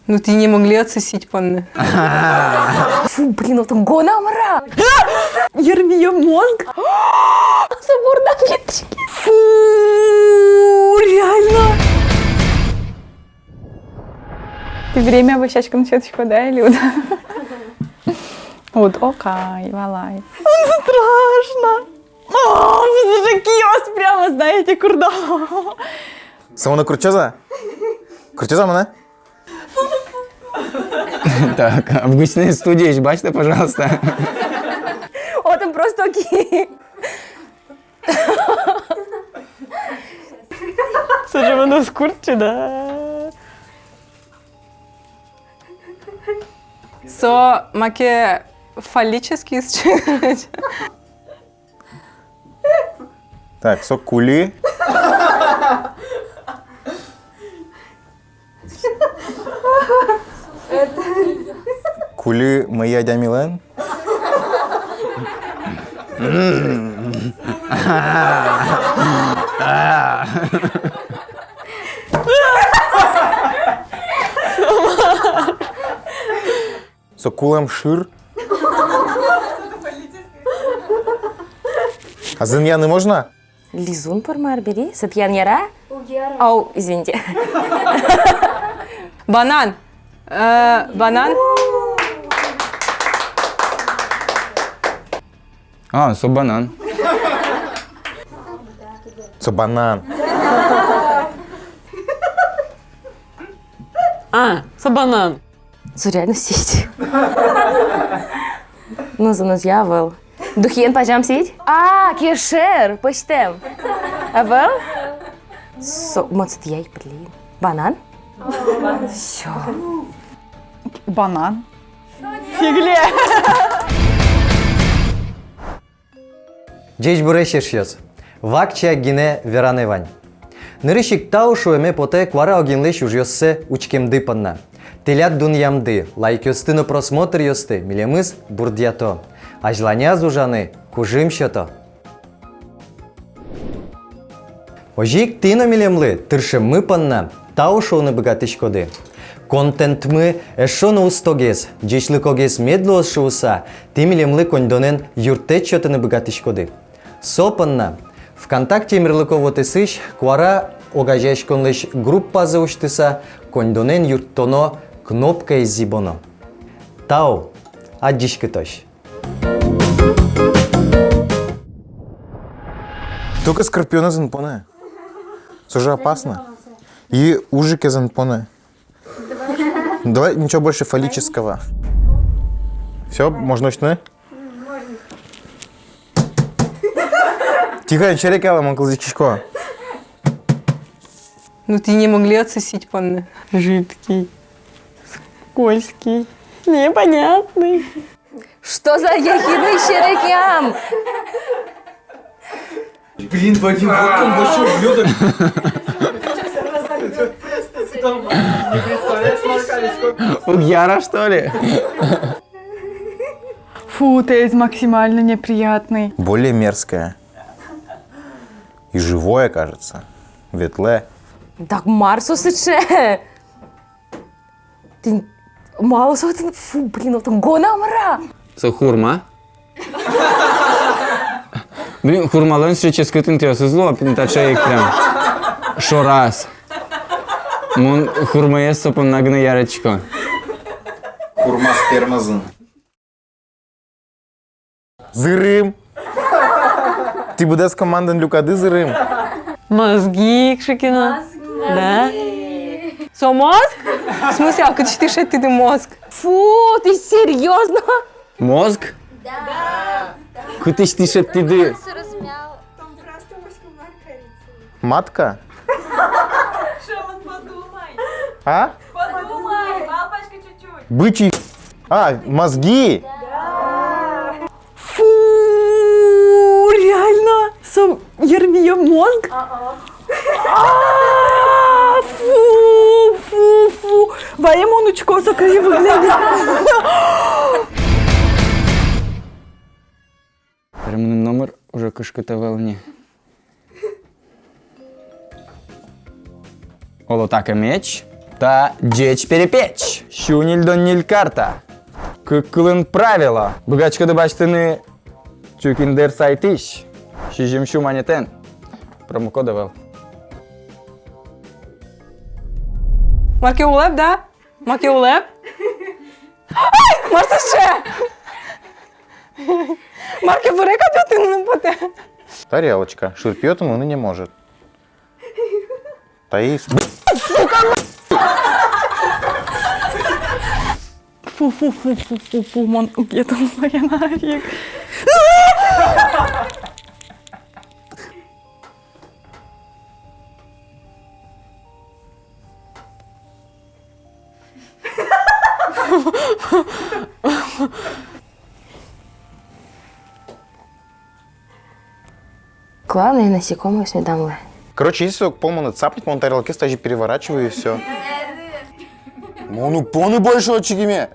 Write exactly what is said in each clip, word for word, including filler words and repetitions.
Ну, тӥ не могли отсосить понна. Фу, блин, вот гонамра. Ервиё мозг. Соборда петрики. Фу, реально. Тӥ время вӧсяськыны сётӥськоды-а, Люда? Вот, окей, валай. Страшно. О, вы же киос прямо, знаете, курда. Со монэ куртчоз-а? Куртчоз-а монэ? Так, Августина, студиысь басьты, пожалуйста. О, там просто окей. Со же монэ уз куртчы, да. Со маке фаллический. Так, со кули. Кули мӧйы адямилэн. Со кулэм шыр. А зынъяны можно? Лизун пӧрмы арбери, со тӥян яра? Уг яра. Ау, извините. Банан. Э, банан. А, со банан. Со банан. А, со банан. Со реально сӥть. Ну, зыныз я вал. Духиен пазям сӥть? А, кешыр, пӧзьтэм. А вал? Со, мон сыӵе, блин. Банан? Всё. Банан. Фигле. Ӟечбуресь, эшъёс! Вакчияк гинэ вераны вань. Нырысь ик тау шуэме потэ «Куара» огинлэсь ужъёссэ учкемды понна. Тӥляд дунъямды, лайкъёсты но просмотръёсты милемыз бурдъято. Азьланяз ужаны кужым сёто. Озьы ик тӥ но милемлы тыршеммы понна тау шуыны быгатӥськоды. Контентмы эшшо но устогес, ӟечлыкогес мед луоз шуыса, тӥ милемлы коньдонэн юрттэт сётыны быгатӥськоды. Со понна ВКонтакте мерлыко вотэсысь «Куара» огазеяськонлэсь группазэ усьтыса коньдонэн юрттоно кнопкаез зӥбоно. Тау, адӟиськытозь. Только скорпионэз эн понэ. Со же опасно. И ужикез эн понэ. Давай ничего больше фаллического. Всё, можно усьтыны? Тихо, эн серекъялэ, мон кылзӥськисько. Ну, тӥ не могли отсосить понна. Жидкий. Скользкий. Непонятный. Что за яхиды серекъям? Блин, Вадим, вот он вообще ублюдок. Там, не представляешь, Марк, сколько... Уг яра, что ли? Фу, таиз максимально неприятный. Более мерзкое. И живое, кажется. Ветлэ. Так мар со сыӵе? Тӥ малы со отын, фу, блин, отын гонамра. Со хурма. Блин, хурмалэн сыӵе ческыт интыосыз луо, пин, таӵе ик прям. Шораз. Мон хурмаез со понна гинэ яратӥсько. Хурма спермазын. Зырым. Тӥ быдэс командаен люкады зырым. Мозги, Кшикина. Да? Со мозг? В смысле, а кытысь тӥ шедьтӥды мозг? Фу, ты серьёзно? Мозг? Да. Кытысь тӥ шедьтӥды? Матка? А? Подумай, папочка, чуть-чуть. Бычий. А, мозги? Да. Фу, реально? Со ервиё мозг? А, фу, фу, фу. Ваемон учко, со кызьы выглядит. Мыным номыр уже кышкыт ӧвӧл ни. Оло, та ке меч, та ӟеч перепеч. Сю ньыльдон ньыль карта. Кык кылын правило. Быгатӥськоды басьтыны Чукиндер сайтысь сизьым сю манетэн. Промокод ӧвӧл. Мар ке улэп, да? Мар ке улэп? Ай, мар со сыӵе? Мар ке вырэ кадь отын потэ. Тарелочка. Шырпи отын мыны не может. Таис. Фу, фу, фу, фу, фу, фу, мон уг йӧтылы, нафиг. Главное, насекомые с медом лэ. Короче, если уг пол монэ цапнить, мон тарелкаез тазьы переворачиваю и всё. Мон уг поны больше отчы гинэ.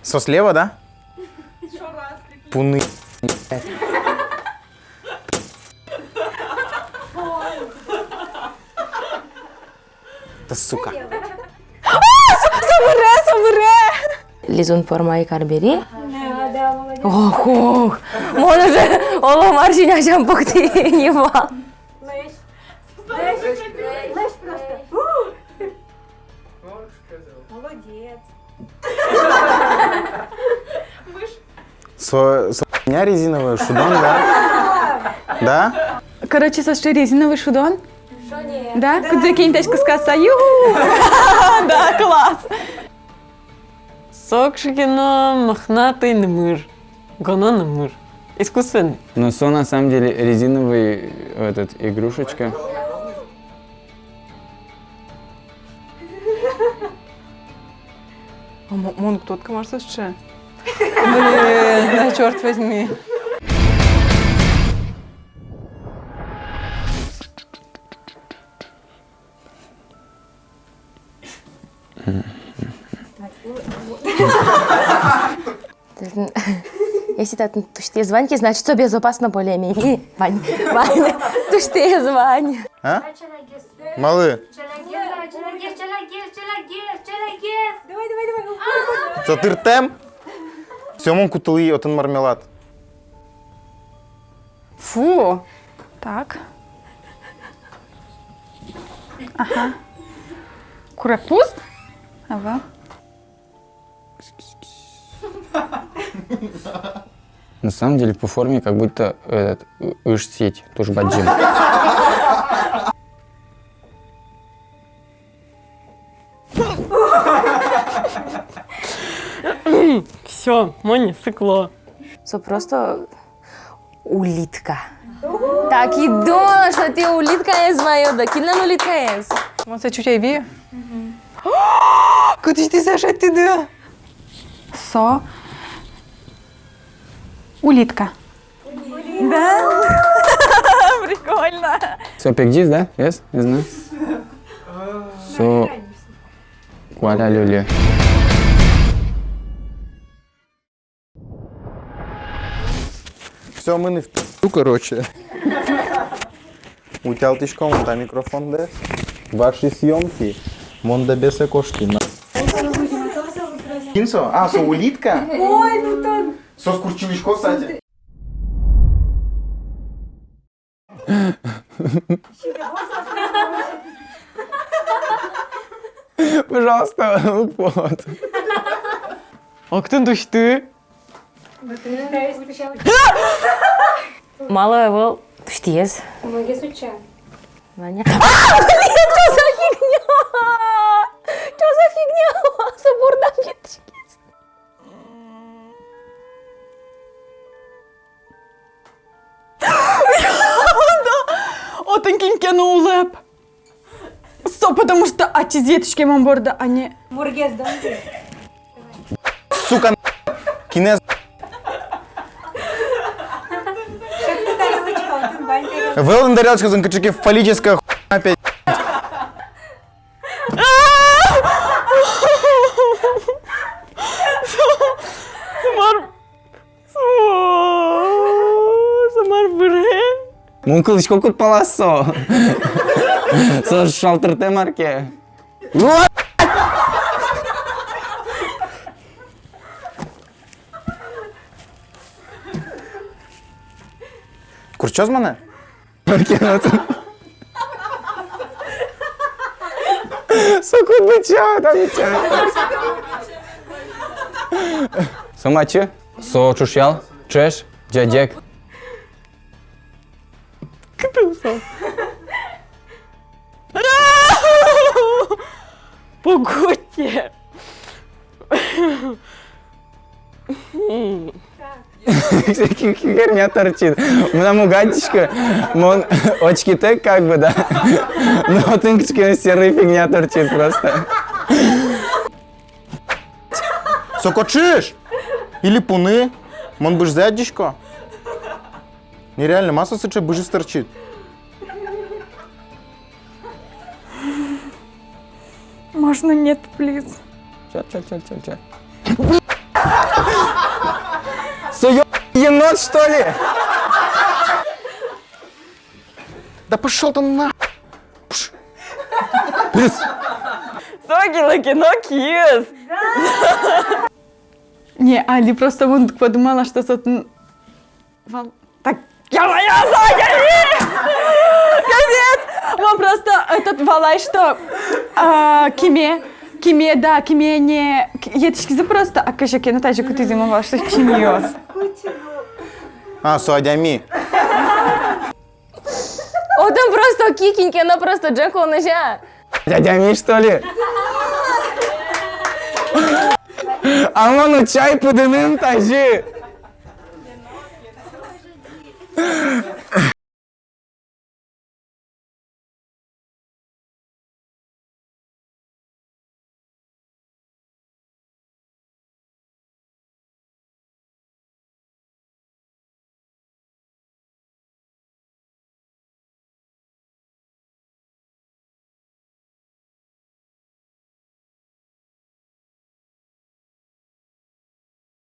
Со слева, да? Пуны. Да сука. А, со-, собере, собере. Лизун пӧрмай карбери. Да, да, молодец. Ох, ох. Мон уже оло мар син азям пуктӥ ни вал. Лэзь. Лэзь. Лэзь просто. Молодец. Со, со хуйня резиновая, шудон, да? Да? Короче, со сыӵе резиновый шудон. Да? Кудзэ ке интыяське, кыскаса, ю-ху! Да, класс. Со кыӵе ке но мохнатый номыр. Гоно номыр. Искусственный. Но со на самом деле резиновый, этот, игрушечка. А мо-, мон уг тодӥськы, мар со сыӵе. Блин, да чёрт возьми. Если татын тусьтыез вань ке, значит, со безопасно более-менее. Вань, вань. Тусьтыез вань. А? Малы? Давай, давай, давай. Со тыртэм. Всё, мон кутылӥ отын мармелад. Фу. Так. Ага. Курегпуз? Ага. На самом деле, по форме как будто этот, ы-, ыж сеть, туж бадӟым. Всё, монэ сыкло. Со просто улитка. Так и думала, что тӥ улиткаез ваёды. Кинлэн улиткаез? Мон сое чуть ӧй вие. Кытысь тӥ сое шедьтӥды? Со улитка. Да? Прикольно. Со пегӟиз, да? Yes? Не знаю. Со куаля люле. Всё, мыным в пизду, короче. Утялтӥськом та микрофондэс. Ваши съёмки. Мон Дэбесэ кошки на. Кин со? А, со улитка? Ой, ну тон. Соос куртчылӥсько, кстати. Пожалуйста, вот. Октын тусьты. Малы ӧвӧл тусьтыез? Мыгес уча. Ваня. А! Нет, что за фигня? Что за фигня? Со бордам ветлӥськиз. Отын кин ке но улэп. Со, потому что ачиз ветлӥське мон борды, а не... Мургес донды. Сука, кинез. Шедьты тарелочка, отын вань тарелочка. Вылын тарелочка, зын кыӵе ке фаллическая хуйня опять. Ум кылӥсько, куд палаз со. Со шалтыртэ мар ке. Курчоз монэ? Мар ке но отын. Со куд быдӟа, там быдӟа. Со мачы, со ӵушъял, ӵеш, ӟадег. Кытын со? Погодьте. Кыӵе ке херня торчит. Мынам уг адӟиськы. Мон очкитэк как бы, да. Но отын кыӵе ке серый фигня торчит просто. Соку ӵыж! Или пуны. Мон быжзэ адӟисько. Нереально, ма со сыӵе быжыз торчит? Можно нет, плиз? Ча, ча, ча, ча, ча. Со ё-, енот, что ли? Да пошёл ты на! Пш! Пс! Со кинлы ке но киз. Не, али просто мон подумала, что со отын вал-, так, я, я, Соня! Капец! Мон просто этот валай, что, а, киме, киме, да, киме не, к-, етӥськизы просто, а кыӵе ке но тазьы кутӥзы, мон валай, что чиньёс. А, со адями. Отын просто ки, кин ке но просто ӝӧк улын ӧжыт. Дядя Миш, что ли? А мон чай пыдыны но тазьы.